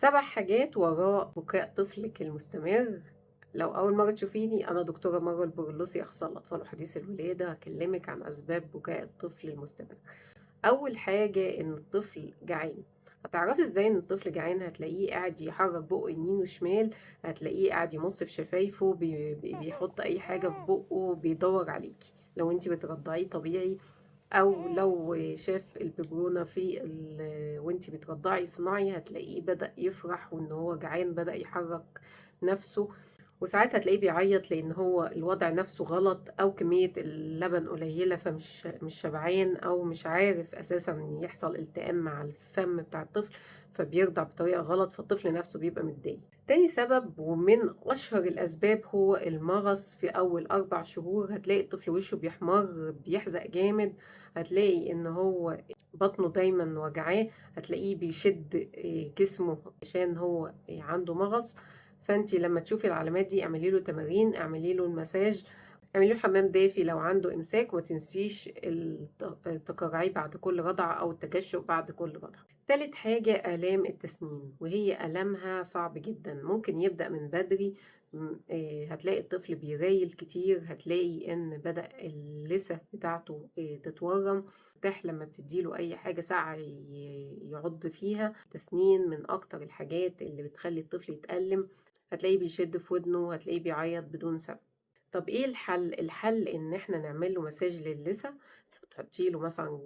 7 حاجات وراء بكاء طفلك المستمر. لو أول مرة تشوفيني، أنا دكتورة مروة البرلسي، أخصائية الأطفال وحديث الولادة. هكلمك عن أسباب بكاء الطفل المستمر. أول حاجة إن الطفل جعان. هتعرفي إزاي إن الطفل جعان؟ هتلاقيه قاعد يحرك بقه يمين وشمال، هتلاقيه قاعد يمص في شفايفه، بيحط أي حاجة في بقه، بيدور عليكي. لو انتي بترضعيه طبيعي، أو لو شاف الببرونة وانتي بترضعي صناعي، هتلاقيه بدأ يفرح وإن هو جعان، بدأ يحرك نفسه. وساعات هتلاقيه بيعيط لأن هو الوضع نفسه غلط، أو كمية اللبن قليلة فمش مش شبعان، أو مش عارف أساسا يحصل التئام مع الفم بتاع الطفل، فبيرضع بطريقة غلط، فالطفل نفسه بيبقى متضايق. تاني سبب ومن أشهر الأسباب هو المغص في أول 4 شهور. هتلاقي الطفل وشه بيحمر، بيحزق جامد، هتلاقي إن هو بطنه دايما وجعاه، هتلاقيه بيشد جسمه عشان هو عنده مغص. فانتي لما تشوفي العلامات دي اعملي له تمارين، اعملي له المساج، اعملي له حمام دافي لو عنده امساك، وما تنسيش التكرعي بعد كل رضعة او التجشؤ بعد كل رضعة. تالت حاجة آلام التسنين، وهي آلامها صعب جدا، ممكن يبدأ من بدري. هتلاقي الطفل بيرايل كتير، هتلاقي ان بدأ اللثة بتاعته تتورم، تح لما بتديله اي حاجة ساقعة يعض فيها. تسنين من اكتر الحاجات اللي بتخلي الطفل يتألم، هتلاقيه بيشد في ودنه، هتلاقيه بيعيط بدون سبب. طب ايه الحل؟ الحل ان احنا نعمل له مساج للثة، تحطي له مثلا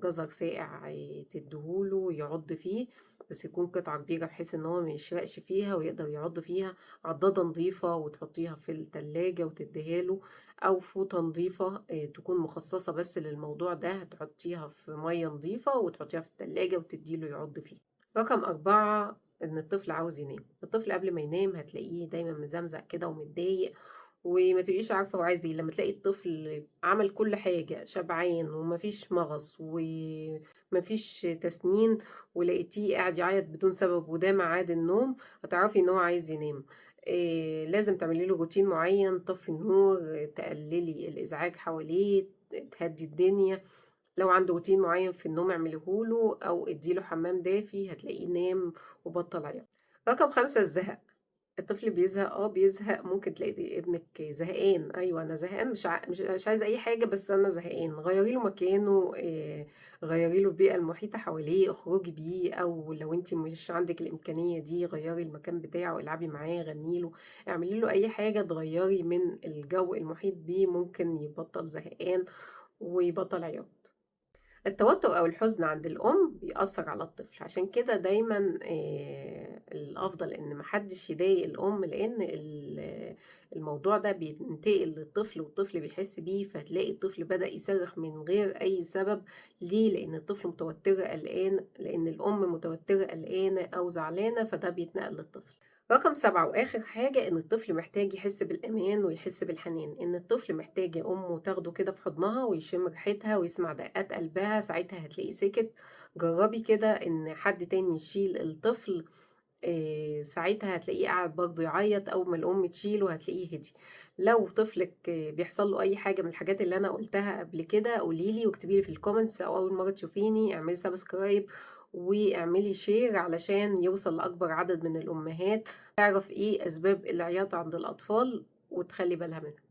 جزر ساقع تديهوله يعض فيه، بس يكون قطعة كبيرة بحيث ان هو ما يشرقش فيها ويقدر يعض فيها. عضادة نظيفة وتحطيها في التلاجة وتديها له، او فوطة نظيفة تكون مخصصة بس للموضوع ده، هتحطيها في مية نظيفة وتحطيها في التلاجة وتديله يعض فيه. رقم 4 ان الطفل عاوز ينام. الطفل قبل ما ينام هتلاقيه دايما مزمزق كده ومتضايق، وما تبقيش عارفة هو عايز ايه. لما تلاقي الطفل عمل كل حاجة، شبعان ومفيش مغص ومفيش تسنين، ولقيتيه قاعد يعيط بدون سبب وده ميعاد النوم، هتعرفي ان هو عايز ينام. لازم تعملي له روتين معين، طفي النور، تقللي الازعاج حواليه، تهدي الدنيا. لو عنده روتين معين في النوم اعمليهوله، او اديله حمام دافي، هتلاقيه نام وبطل عياط. رقم 5 الزهق. الطفل بيزهق، بيزهق. ممكن تلاقي ابنك زهقان، ايوه انا زهقان، مش عايز اي حاجه، بس انا زهقان. غيري له مكانه، غيري له البيئه المحيطه حواليه، اخرجي بيه، او لو انت مش عندك الامكانيه دي غيري المكان بتاعه، العبي معاه، غني له، اعملي له اي حاجه تغيري من الجو المحيط بيه، ممكن يبطل زهقان ويبطل عياط. التوتر أو الحزن عند الأم بيأثر على الطفل، عشان كده دايما، الأفضل إن محدش يضايق الأم، لأن الموضوع ده بينتقل للطفل والطفل بيحس بيه، فهتلاقي الطفل بدأ يصرخ من غير أي سبب. ليه؟ لأن الطفل متوتر قلقان، لأن الأم متوترة قلقانة أو زعلانة، فده بيتنقل للطفل. رقم 7 وآخر حاجة، إن الطفل محتاج يحس بالأمان ويحس بالحنان، إن الطفل محتاج أمه تاخده كده في حضنها ويشم ريحتها ويسمع دقات قلبها، ساعتها هتلاقيه سكت. جربي كده إن حد تاني يشيل الطفل، ساعتها هتلاقيه قاعد برضه يعيط، أول ما الأم تشيله هتلاقيه هدي. لو طفلك بيحصل له أي حاجة من الحاجات اللي أنا قلتها قبل كده قوليلي واكتبيلي في ال comments، أو أول مرة تشوفيني اعملي subscribe واعملي share علشان يوصل لأكبر عدد من الأمهات تعرف إيه أسباب العياط عند الأطفال وتخلي بالها منها.